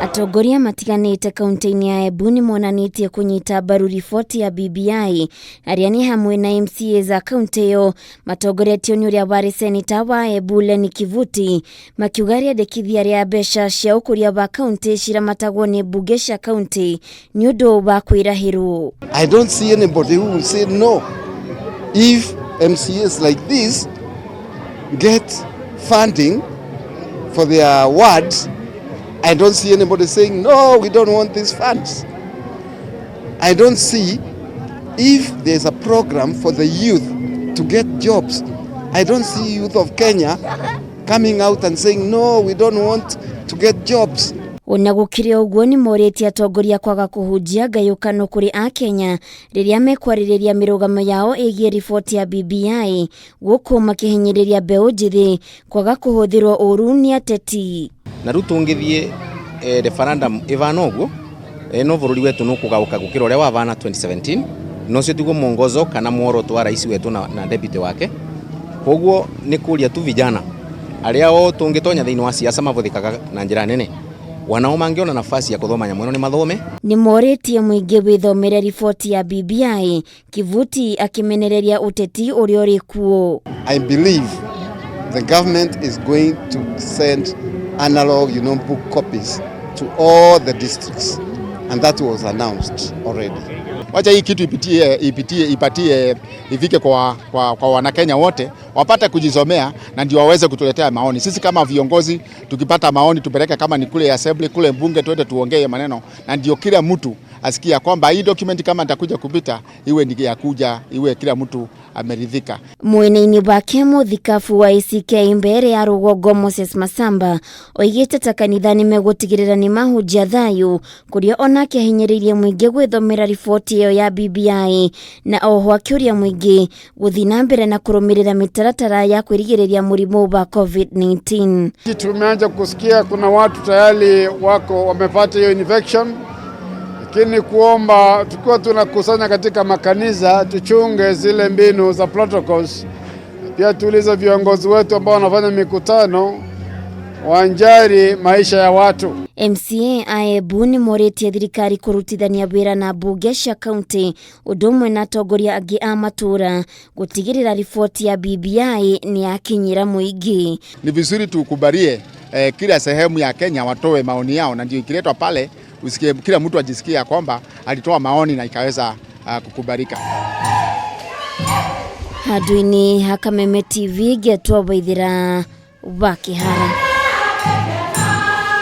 Atongoria matiganĩte kaunti-inĩ ya Embu nĩ monanĩtie kũnyita mbaru riboti ya BBI, arĩa nĩ hamwe na MCAs a kaunti ĩyo matongoretio nĩ ũrĩa warĩ seneta wa Embu Lenny Kivuti, makiuga rĩendekithia rĩa mbeca cia ũkũria wa kaunti ciramatagwo nĩ mbunge cia kaunti nĩ ũndũ wa kwĩrahĩrwo. I don't see anybody who will say no if MCAs like this get funding for their wards. I don't see anybody saying no, we don't want these funds. I don't see if there's a program for the youth to get jobs. I don't see youth of Kenya coming out and saying no, we don't want to get jobs. Ona gũkĩrĩ ũguo, nĩ morĩtie atongoria kwaga kũhunjia ngayũkano kũrĩ akenya rĩrĩa mekwarĩrĩria mĩrũgamo yao ĩgiĩ riboti ya BBI, gũkũ makĩhinyĩrĩria mbeũ njĩthĩ kwaga kũhũthĩrwo ũru nĩ ateti. Na rĩu tũngĩthiĩ referendum ĩvana ũguo, no bũrũri wetu nũkũgaũka gũkĩra ũrĩa wavana 2017, na ũcio tiguo mwongozo kana muoroto wa rais wetu na deputy wake. Koguo nĩ kũria tu vijana arĩa o tũngĩtonya thĩinĩ wa siasa mavũthĩkaga na njĩra nene, wanao mangĩona nafasi ya kũthoma nyamũ ĩno nĩ mathome. Nĩ morĩtie mũingĩ wĩthomere riboti ya BBI, Kivuti akĩmenereria ũteti ũrĩa ũrĩ kuo. I believe the government is going to send analog book copies to all the districts, and that was announced already. Wacha hii kitu ipitie ipatie ifike kwa Wanakenya wote wapate kujisomea na ndio waweze kutuletea maoni. Sisi kama viongozi tukipata maoni tupeleke kama ni kule assembly, kule bunge, tuende tuongee maneno na ndio kila mtu asikia kwamba hii document kama nitakuja kupita iwe ni ya kuja iwe kila mtu ameridhika. Mwena-inĩ wake, mũthikabu wa ACK mbere ya rũgongo Moses Masamba oigĩte ta kanitha nĩ megũtigĩrĩra nĩ mahunjia thayũ, kũrĩa onake ahinyĩrĩirie mũingĩ gwĩthomera riboti ĩyo ya BBI, na oho akĩũria mũingĩ gũthiĩ na mbere na kũrũmĩrĩra mĩtaratara ya kwĩrigĩrĩria mũrimũ wa COVID-19. Tumeanza kusikia kuna watu tayari wako wamepata hiyo infection, lakini kuomba tukiwa tunakusanya katika makanisa tuchunge zile mbinu za protocols. Pia tuulize viongozi wetu ambao wanafanya mikutano wajali maisha ya watu. MCA a Embu nĩ morĩtie thirikari kũrutithania wĩra na mbunge cia kaunti ũndũ ũmwe na atongoria angĩ a matũũra gũtigĩrĩra riboti ya BBI nĩ yakinyĩra mũingĩ. Ni vizuri tukubalie kila sehemu ya Kenya watoe maoni yao, na ndio ikiletwa pale usikie kila mtu ajisikia kwamba alitoa maoni na ikaweza kukubalika. Handũ-inĩ ha Kameme TV, ngetwo Waithĩra wa Kĩhara.